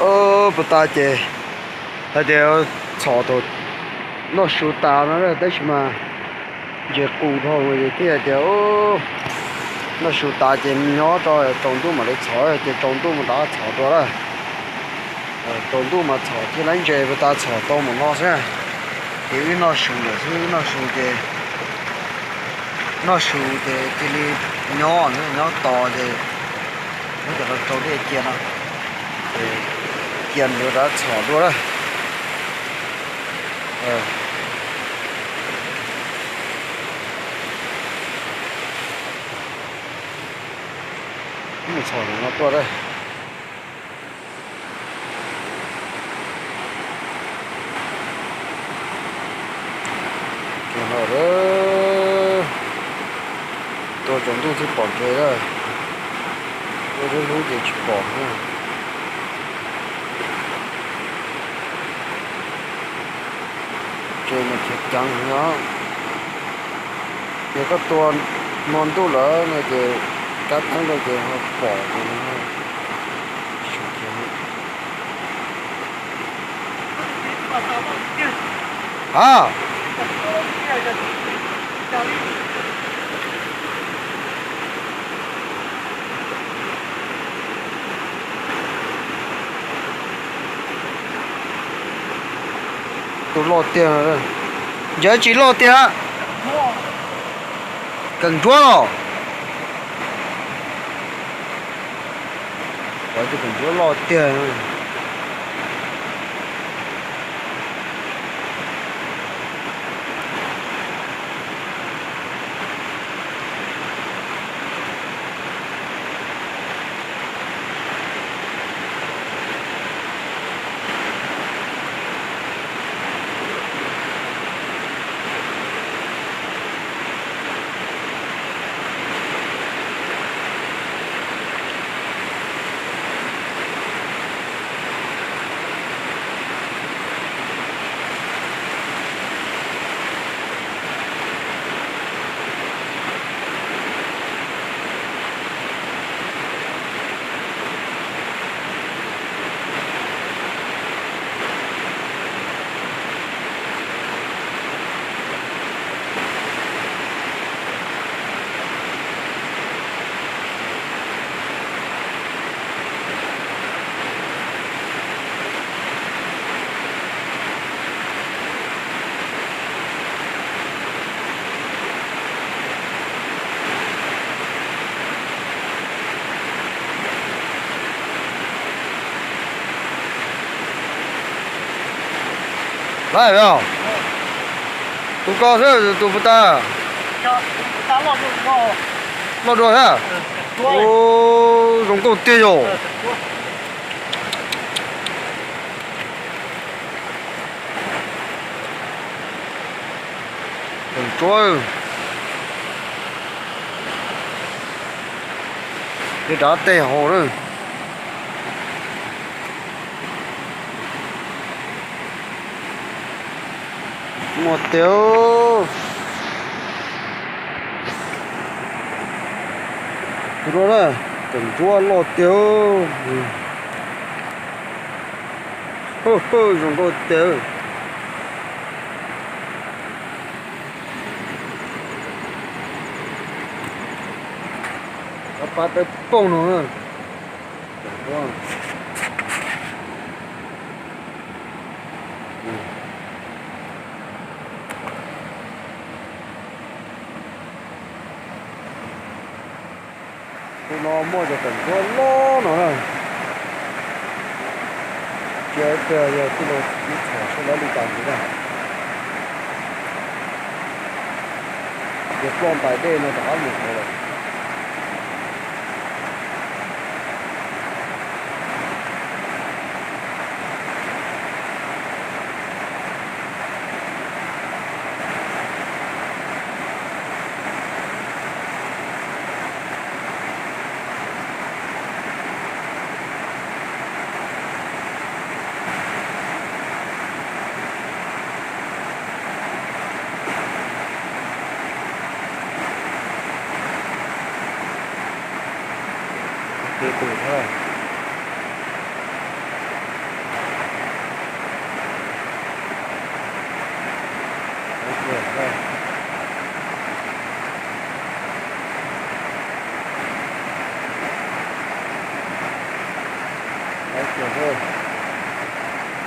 Puag ta ces hais tias txhom thaum noj su tas no, tab sis mas ntses qus dhau ces thiaj hais tias noj su tas ces nyob rau tsaus ntuj mam li txhom, ces tsaus ntuj mam rov qab txhom dua lawm. Tsaus ntuj mas txhom thiaj laib ntses, puag ta txhom tau mus no xwb. Ces wb noj su lawm xwb, wb noj su ces, noj su ces cia li nyob, nyob tos ces nyob cov rau dej cia no, ces cia mus rov qab txhom dua lawm. Mus txhom no tuaj lawm. Tua tsaus ntuj thiaj pom ntses lawm, tua lub hlub ces tsis pom na. Ntses mas ceev ceev os. Ces koj tua hmo ntuj lawm no ces kab teeb rau ces ho pom ces no. Ha, tus loj tiag, ntses tsis loj tiag. Keem ntsuab los. Tus keem ntsuab loj tiag. Laib os, tus ko xwb tus puag ta. Loj dua thiab. Zoo nkauj tiag yom. Keem ntsuab, tej rab tej haus na. Muaj tiag. Tus no na, keem ntsuab loj tiag. Zoo nkauj tiag. Pab pab peb pooj no na. Tus no muaj cov keem ntsuab loj no na. Cia ib pliag yog tij laug txhom saib lawv li cas ntxiv na. Ces ploj ntais dej no rov qab mus hauv lawm.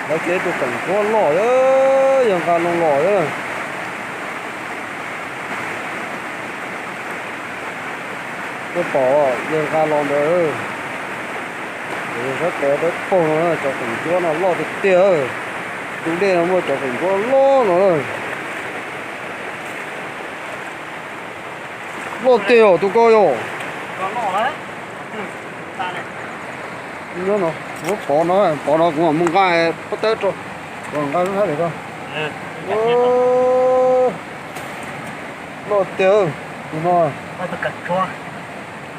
Lawv ces tus feem ntsuab loj, yawg nqa loo los. Koj pom yawg nqa los ntawd, yawg sab pem peb pog no, cov feem ntsuab no loj tiag tiag. Tus dej no muaj cov feem ntsuab loj no. Loj tiag os tus ko yog. Nyob no, muab pov no, pov no kuv mam mus nqa pob tawb rau, nqa lub hnab tim ko. Loj tiag tus no.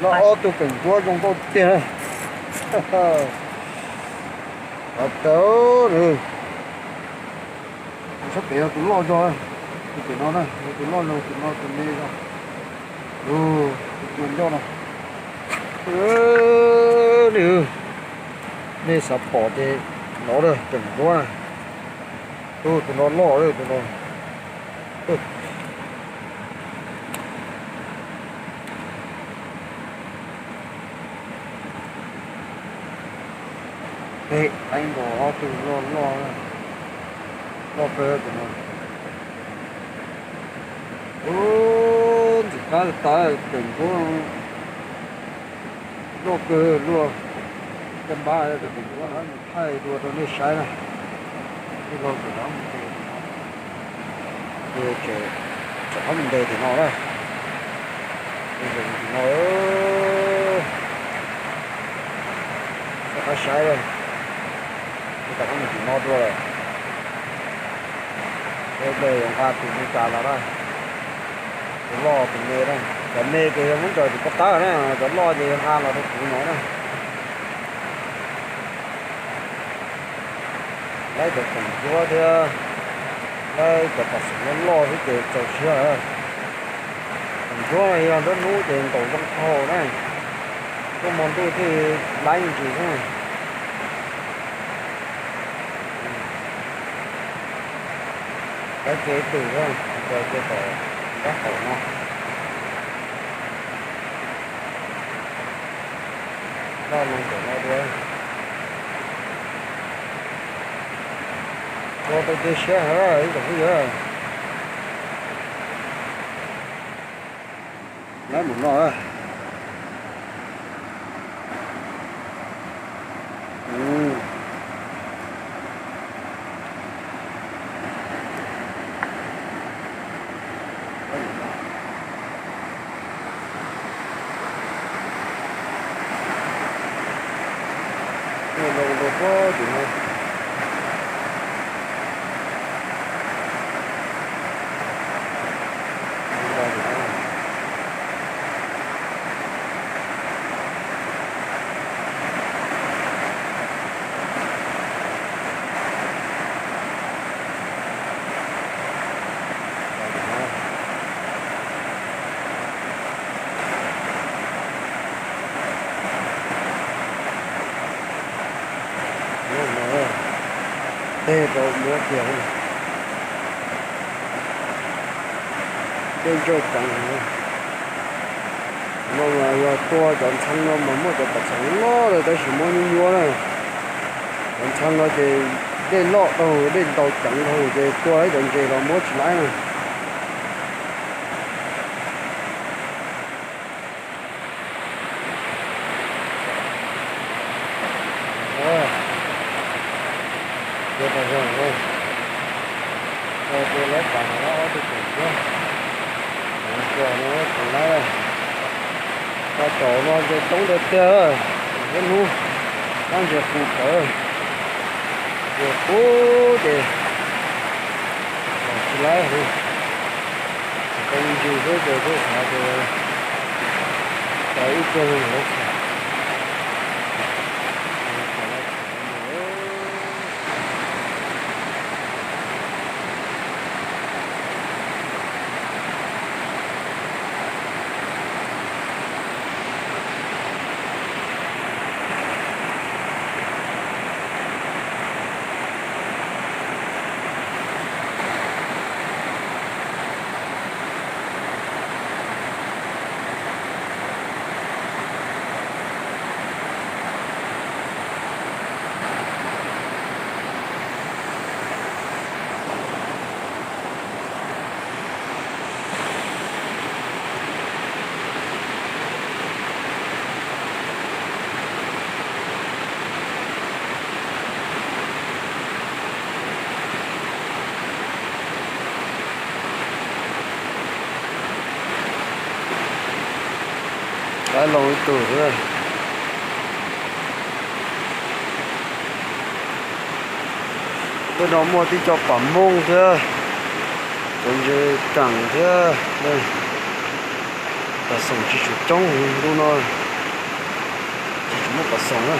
Loj ob tug feem ntsuab zoo nkauj tiag. Qhov tawb, sab pem no tus loj zog, tus pem no na, tus loj zog, tus no tus me zog. Tus ncauj no. Nej, nej xav pom ces no feem ntsuab na. Tus no loj tus no. Pem ib nkaus ob tug loj loj, loj kawg tus no. Ub, ntxim qab tas tas, feem ntsuab loj kawg luaj. Caj npab feem ntsuab no mus thaij dua rau nej saib na. Tij laug tseem rov mus ntes tim no, tseem rov mus ntes tim no na. Tim no, nej rov qab saib, tseem rov mus tim no dua lawm. Ntawd yuav nqa tus li cas los na, tus loj tus me na. Cov me ces yog muab ntsaws tim pob tawb na, cov loj ces yuav nqa los rau kuv no na. Laib cov feem ntsuab thiab, laib cov pom xeem loj loj xwb ces txaus siab. Feem ntsuab no yog nruab hnub ces nkaus zoo dhau na, tuaj hmo ntuj thiaj laib me ntsis xwb. Laib kiag ib tug xwb, ntsaws kiag tom nrab qaum no. Loj no ntawm no dua, ua tau cia siab heev ib tsoom phooj ywg. Laib mus no. Tej rau muab kiag, dej ntsawj ceev. No mas yog tua cov ntxhee no mas muaj cov pom xeem loj loj tab sis muab nyuab nyuab na. Cov ntxhee no ces dej loj dhau, dej ntau ceev dhau ces tua ib cov ntses los muab tsis laib na. Tua tas zog, tua laib tas ob tug feem ntsuab, feem ntsuab no feem laib. Cov caum no ces coob tiag tiag, lub hnub tab ntses qus tawv, ntses qub ces tsis laib li. Tsis tau me ntsis xwb ces kuj xav tias tau ib tug lawm. Laiv loo ib tug thiab. Tej no muaj tib co pam moob thiab, cov ntses kaam thiab. Pam xoom tsis tshua coob ntu no, tsis tshua muaj pam xoom na.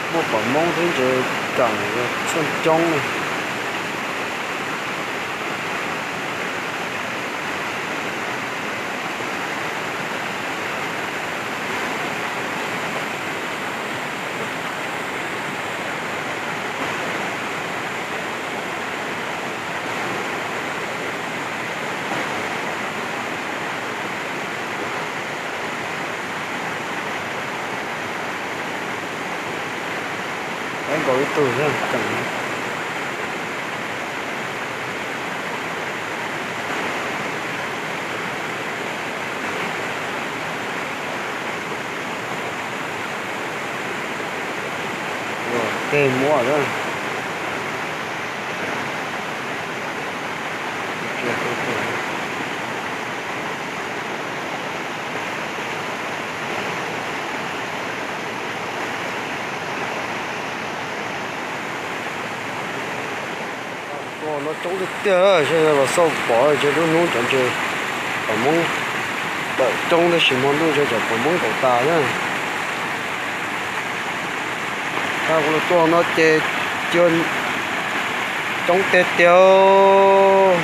Muaj pam moob thiab ntses kaam txhua coob na. Laiv nkaus ib tug thiab. Ua teg muab thiab. Tuaj no coob tiag tiag, los xauj pom ces lub hnub cov ntses pam moob tawm coob tab sis hmo ntuj ntshe cov pam moob nkaum tas na. Thaum kuv los tuaj no ces cia coob tiag tiag.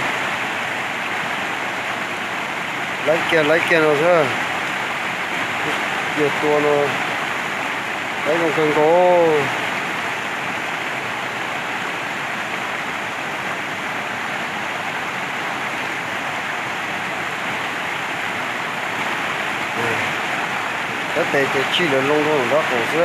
Laiv kiag laiv kiag no xwb. Yog tua no laiv zoo kawg nkaus. Cov tes ces tsij lawv loo rau nram qab qaum xwb.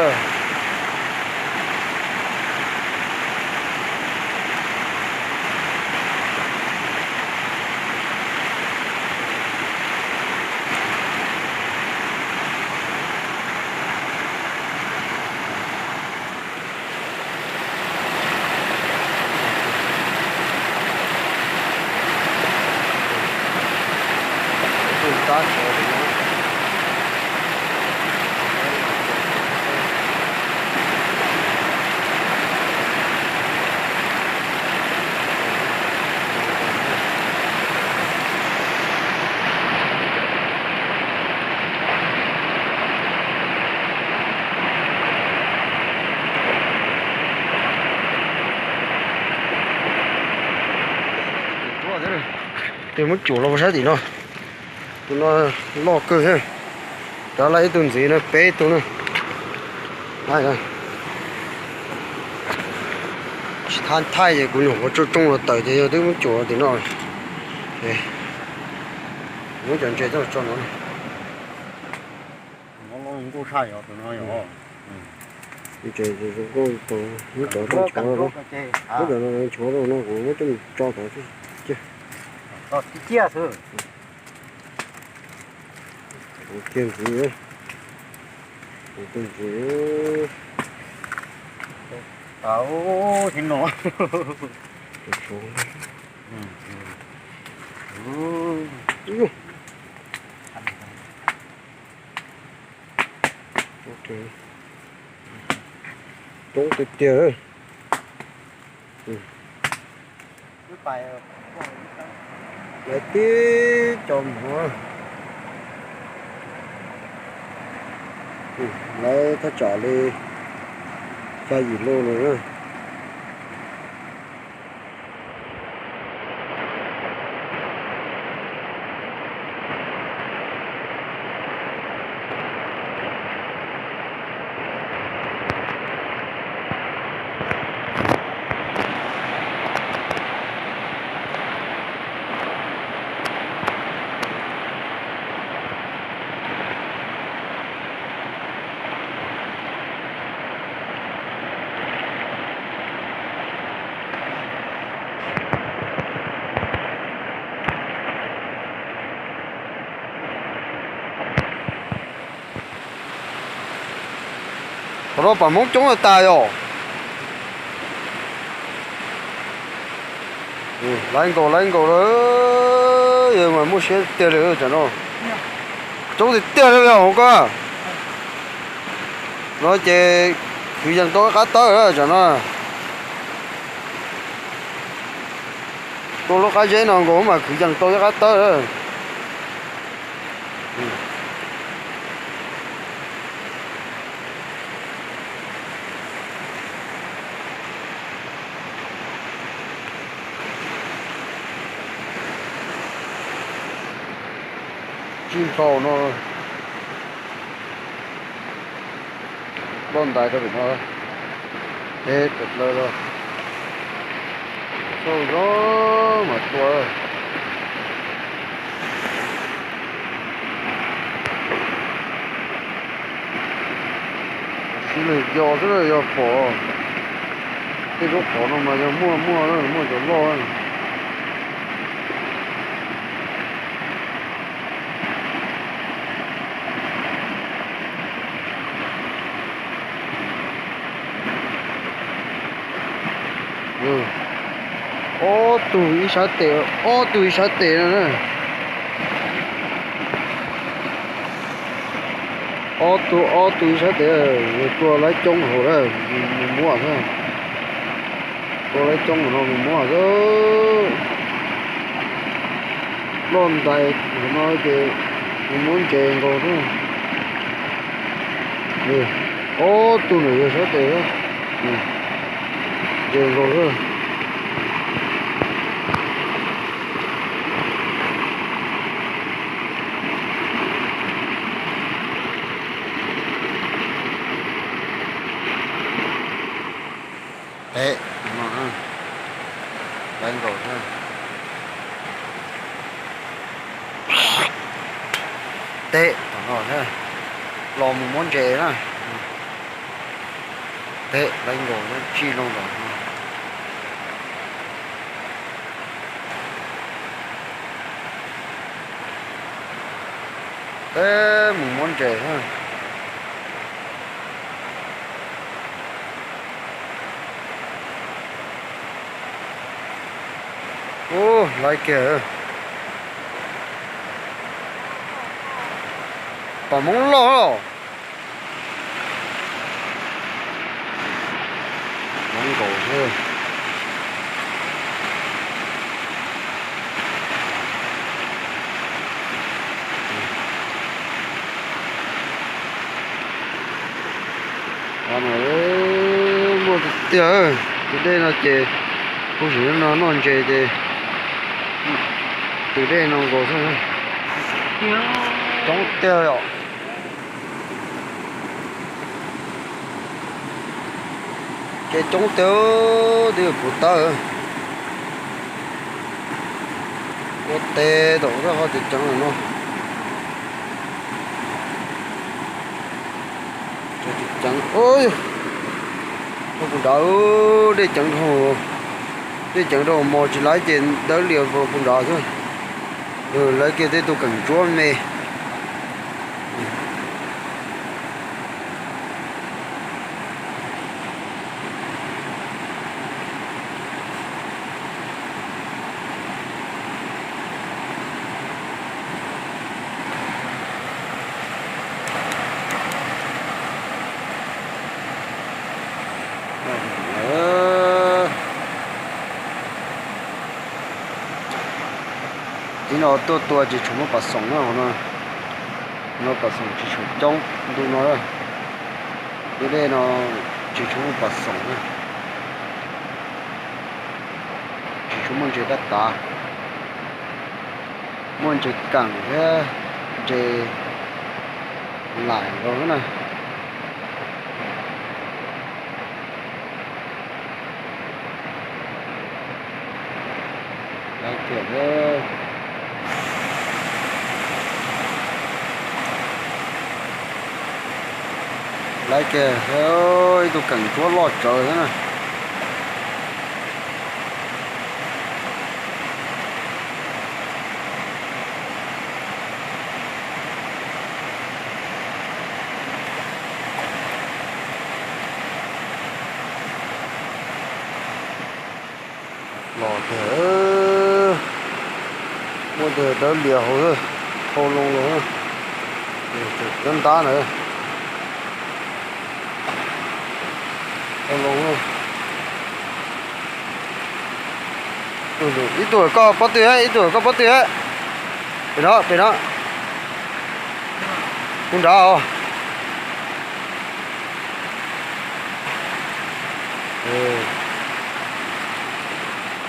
Tes muab cuam los saib tim no. Tus no loj kawg thiab. Rov lawm ib tug ntxiv no, peb tug na. Tsis thab thaij ces kuv nyuam qhuav tsoo tsoo los tawm ces yog twb muab cuam tim no. Muab cov ntses coj tso no. Ntses zoo nkauj, muab cov tso nchuav, muab cov no nchuav rau no kuv muab coj mus tso tod kiag. Kiag ntxiv, kiag ntxiv. Coob tiag tiag. Lawv tib co mov, lawv thaj tsam li xya yim lub no na. Qhov no pam Hmoob coob tas tas yom. Laiv nkaus laiv nkaus lawm, yog mas muaj siab tiag li tam no. Coob tiag tiag li hauv ko. No ces khwv yees tau ib qab tawb lawm tsam no. Tua lub qab zeb no nkaus mas khwv yees tau ib qab tawb lawm. Tsib nthau no. Loj ntais rau pem no. Eb, pem plaws los. Xauj zog mas tua. Siv lwm yos xwb na yog pom. Tej zaub qhov no mas yog muaj muaj muaj cov loj. Ob tug ib sab tes, ob tug ib sab tes no na. Ob tug ob tug ib sab tes, tua laib coob hauv lawm, mus muab xwb. Tua laib coob hauv no mus muab xwb. Loj ntais hauv no ces mus muab ntses nkaus xwb. Ob tug nws yog sab tes, ntses nkaus xwb. Teb, no, lawv nkaus xwb. Teb, tom no, los mus muab ntses na. Teb, lawv nkaus xwb, tsij loo los. Teb, mus muab ntses na. Ub, laiv kiag. Pom hmoob loj los. Hmoob nkaus xwb. Muaj tiag tiag, tus dej no ces, kuv sim no noj ntses ces, tus dej no nkaus xwb. Coob tiag yom. Ces coob tiag, twb yuav puv tawb. Ua tes tom ub ho tes ceev no. Tes ceev, puv nrad, dej ceev dhau, dej ceev dhau mos tsis laiv ces dawb lias puv nrad xwb. Laiv kiag tej tus keem ntsuab me. Tib no tuaj tua tsis tshua muaj pas xoom na, hauv no, no pas xoom tsis tshua coob ntu no. Lub dej no tsis tshua muaj pas xoom na, tsis tshua muaj ntses tab tav, muaj ntses keem thiab ntses laim nkaus na. Laiv kiag, laiv kiag, ib tug keem ntsuab loj tsawv xwb na. Los tiag, muaj tiag dawb lias hauv, hau loo los. Ntab ntab na. Ib tug koj pob tw, ib tug koj pob tw. Pem no, pem no. Kuv nrad os.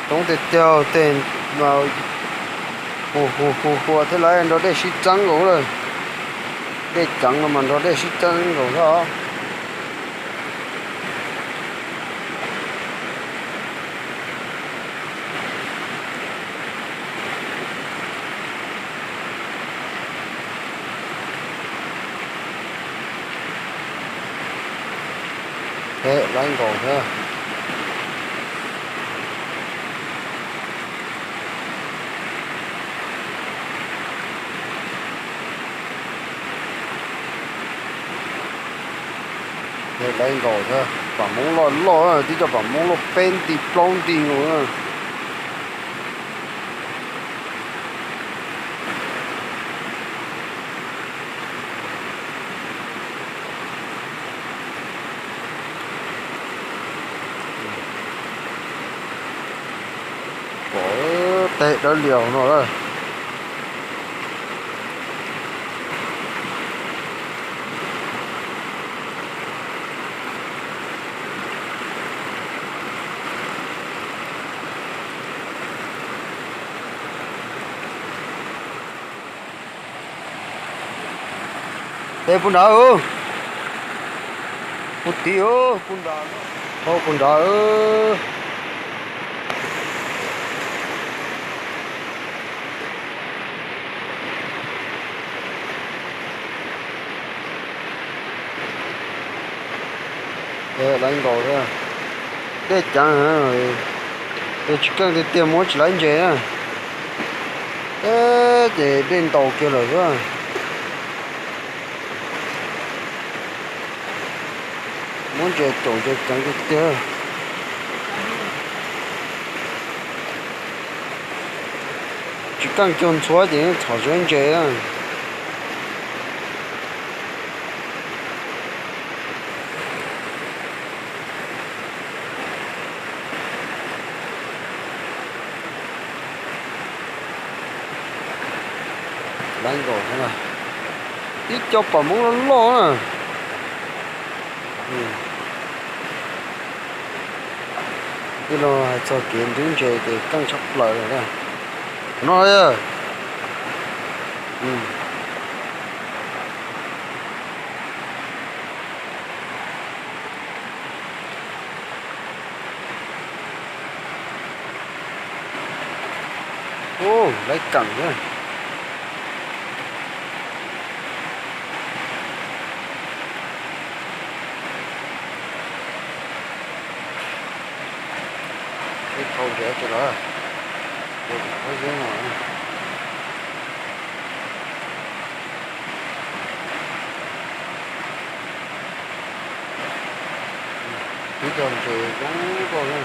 Toob tiag tiag tej, hu hu hu hu thiab lawv nrog dej sib txeeb nkaus lawm. Dej ceev no mas nrog dej sib txeeb nkaus xwb os. Peb laib nkaus thiab. Peb laib nkaus thiab, pam Hmoob loj loj, tib co pam Hmoob loj peb nti plaub nti nkaus na. Pom tej dawb lias no lawm. Peb puag nrad, puag tid, puag nrad, puag nrad. Laib nkaus thiab. Dej ceev, yog tsis keej tiag tiag muab tsis laib ntses na. Ces dej ntaus kiag lawm xwb. Muab ntses caum ntses ceev tiag tiag. Tsis keej cuag ntxhuav ces txhom tsis laib ntses na. Laib nkaus thiab na. Ib co pam Hmoob loj loj na. Tej no hais txog kev ntub ntses ces keej tshaj plaws lawm na. Qhov no. Ub, laib keem thiab. Ib thau nrhiav tsis los, ua tus qhov yeeb no. Ib co ntses zoo nkauj na.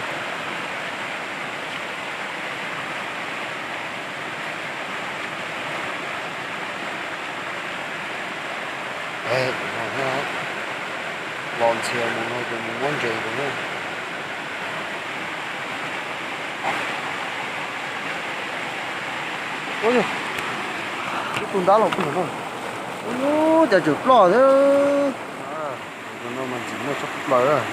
Los ntxhias mus no ces mus muab ntses ntawd na. Ub, ib tug ntab los puag nram no. Ub, cas tseem ploj thiab. Tus no mas ntxim muaj tshaj plaws.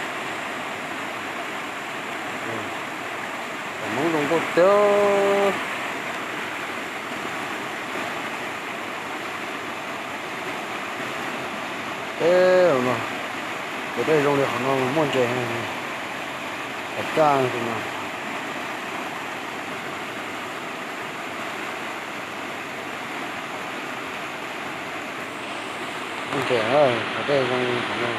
Pam Hmoob zoo nkauj tiag. Teb no, cov dej zoo li qhov no muaj ntses, qhov caj tus no. Muaj ntses, qhov dej zoo li qhov no.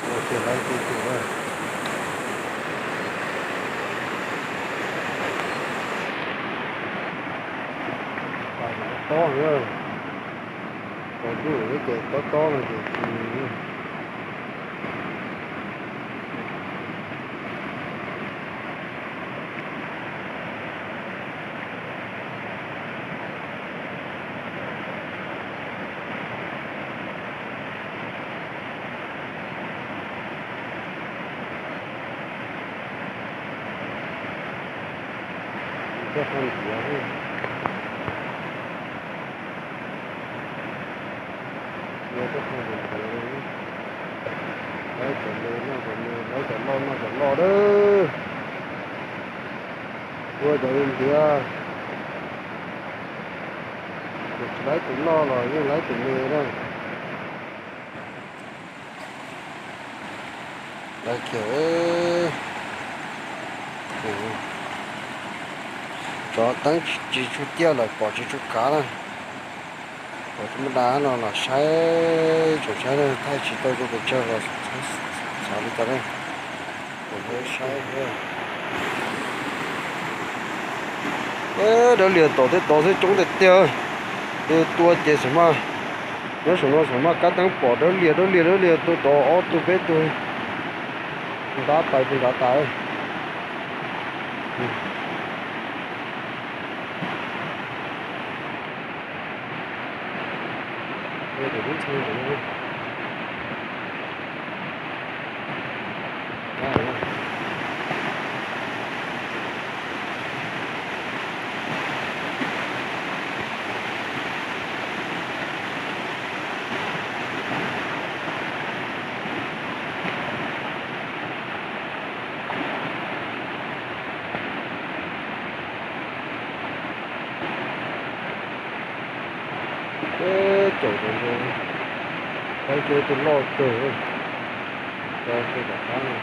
Ua tiag, laib tib tug na. Tob na. Ces tob tob no ces tsis Lawv cov me noj cov me, lawv cov loj noj cov loj lawm. Ua cov ntiav, tsis laib tus loj los yeej laib tus me na. Lawv kiag, tsov teeb tsis tshua tiaj lawm, pom tsis tshua kav na. Pom tsis muaj da no los saib, tseem saib thaij tsis tau zoo pes tsawg los xav li cas na. Saib, dawb lias tom tej tod xwb coob tiag tiag. Tua ces xav mas, nyob saum no xav mas kab teeb pom dawb lias dawb lias dawb lias tua tod ob tug peb tug, nrad pais puag nrad tas. Peb caum tus, peb caum tus loj kawg, rau tom qab no.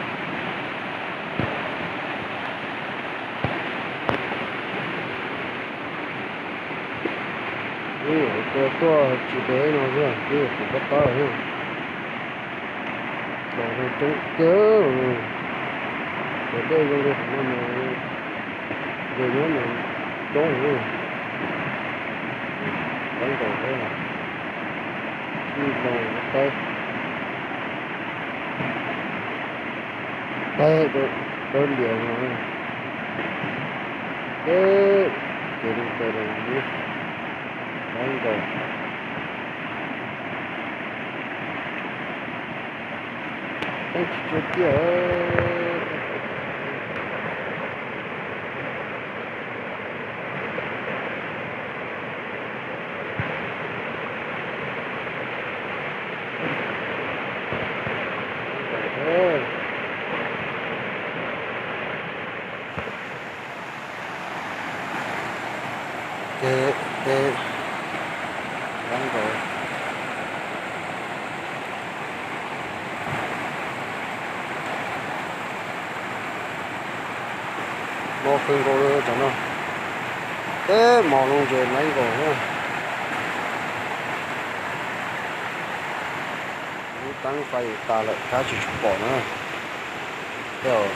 Ib yam tua tuaj tsis ntev no xwb twb yog kuv pob tawb xwb. Los no coob kawg, cov dej zoo li qhov no mas nce nyob mas coob, lawv nkaus thiab, sib nkaus tawb, tawb lias no, ces li ntawd lawv nkaus. Teeb tsis tshua tiaj. Ces, ces, no kawg nkaus li cov no, teb mos loo ces laiv nkaus na. Lub teeb fais tas lawm kab tsis tshua pom na. Tej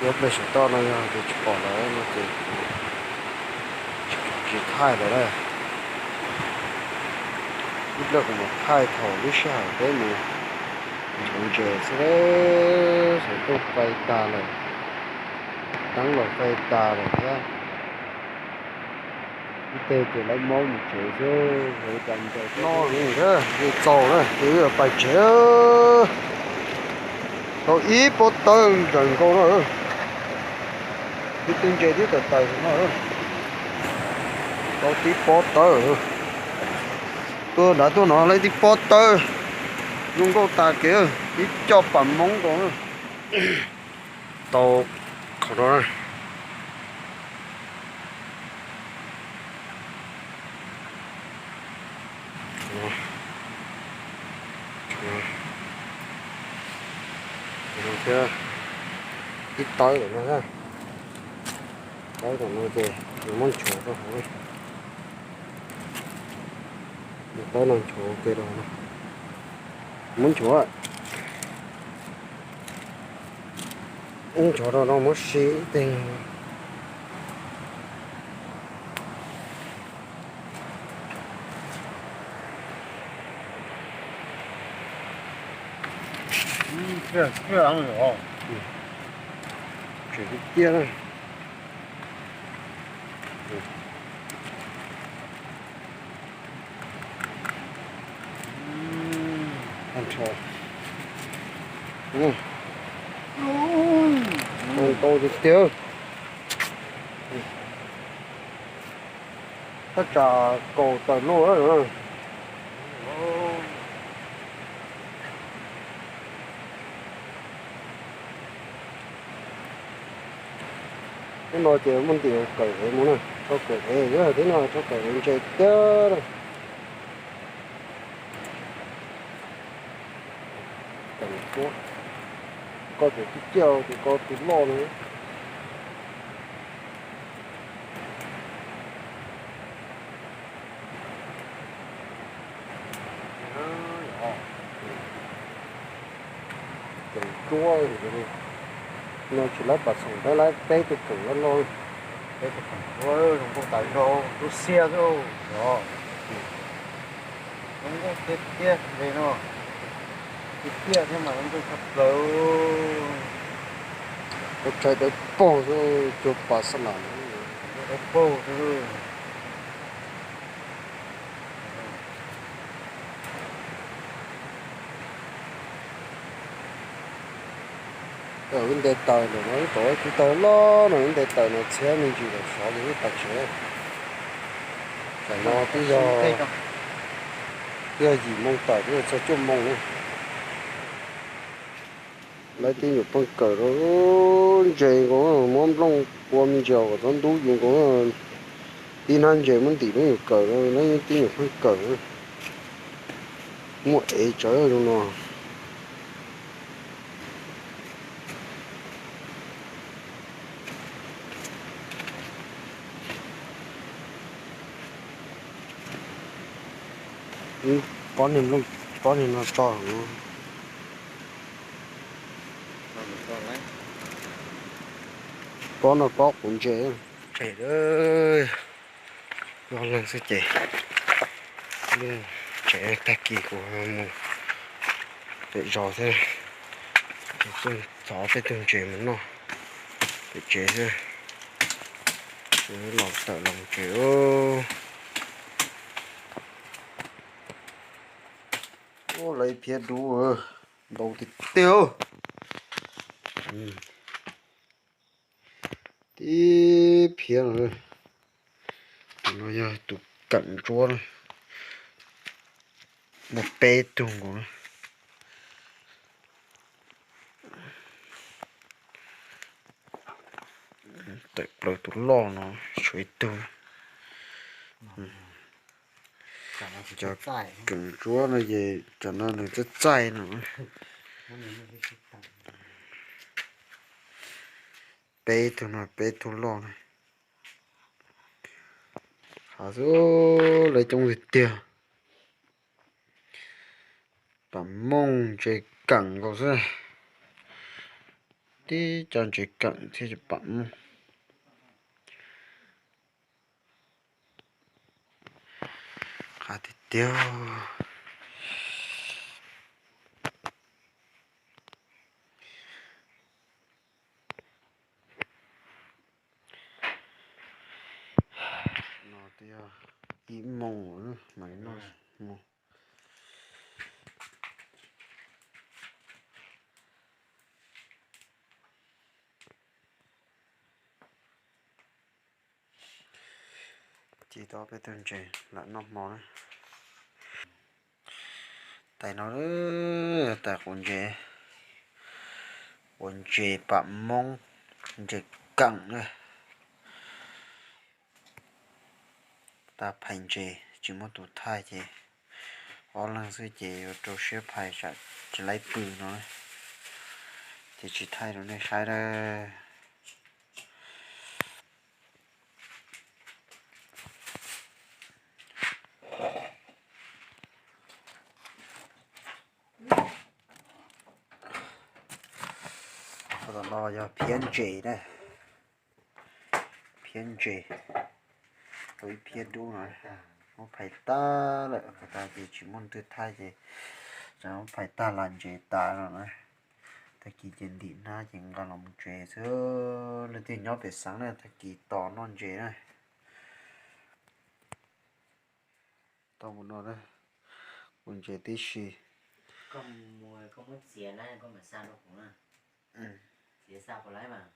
zaum ib pliag saum toj no yog tias tsis pom lawm no ces tsis thaij lawm na. Ib pliag kuv mam thaij thaum lub sij hawm peb mus nchuav ntses xwb, saum toj fais tas lawm, teeb los fais tas lawm thiab. Ib teg ces lawv maub mus tsev xwb, cas ncaws no li txaus na ces wb yuav pais tsev. Tau ib pob tawb ntsawm nkaus no, tib tug ntses twb tawm tawm no. Tau tib pob tawb, tuaj nrad tuaj no lawv tib pob tawb, zoo nkauj tas kev, ib co pas moob nkaus. Tau qhov no na. Thiab ib tawb tom no, tawb tom no ces muab nchuav rau hauv, tawb no nchuav ua ke rau hauv no, muab nchuav, muab nchuav rau no muab sib teg. Tsev tiag tiag na. Tag nrho. Ntau tiag tiag. Thaj tsam kaum tawm loj na. Hnub no ces muaj ntim kawm ev mus na, rau kawm ev, hnub no rau kawm ev ntses tiag. Koj tus tib ciaj, tus ko tus loj no. Keem tsuab no tsis laib pas xoom, laib peb tug keem loj loj. Peb tug keem tsuab zoo nkauj tas zog, lub xiab xwb os. Zoo nkauj tiag tiag li no. Tiag tiag thiab mas zoo nkauj tshaj plaws. Ua tshais dawb paug xwb, cuag pas xab nam. Dawb paug xwb. Wb nte taws ntawm no, wb tau ib tug taws loj no, wb nte taws no txhiab me ntsis lawm xov ces wb pais tsev. Tam no twb yog, twb yog yim moo tawm, twb yog txog cuaj moo na. Laib tib nyuam pheej kawm rau ntses nkaus, muab nplooj ua me ntsis kom txhob ntub ces nkaus, tib hnab ntses muab ntim lub nyuam kawm, laib tib nyuam pheej kawm. Muaj ev tsawv zoo no. Pob niag nplooj, pob niag no tso, pob no pob quav ntses. Tsev, ob leeg xwb ces, tsev tag kis kuv mus pem zos xwb, ces tuaj thov peb tug ntses mus noj pem tsev xwb. Los tawm los mus tsev. Ua lawv phiab dub ntau tiag tiag. Tib phiab no, tus no yog tus keem ntsuab na, muaj peb tug nkaus na. Tawm plaws tus loj no tshuav ib tug. Cov keem ntsuab no ces cov no nws txaij txaij no. Peb tug no, peb tug loj na. Hav xwb, lawv coob tiag tiag. Pam mooj ntses keem nkaus xwb. Tib co ntses keem thiab pam mooj. Qab tiag tiag. No twb yog ib moos mam li noj hmo. Ci tau peb tug ntses lam noj hmo na. Tais no, tais quav ntses, quav ntses pam moob, ntses keem na. Tag phais ntses tsis muaj tus thaij ces ob leeg xwb ces yuav rau siab phais tsam tsis laib pw no, ces tsis thaij rau nej saib lawm. Tom no yog phiab ntses na, phiab ntses, tau ib phiab dub no, muab phais tag lawm, phais tag ces tsis muaj twg thaij ces tseem muab phais tag las ntses tas no na. Tag kis ces ntim hnab ces nqa los mus tsev xwb. Leej twg nyob pem xeev na, tag kis tos noj ntses na. Tau mus no na, mus ntses tib si. Koj mus, koj muab txiav na, koj mam xa rau kuv na. Txiav xa puas laib mas?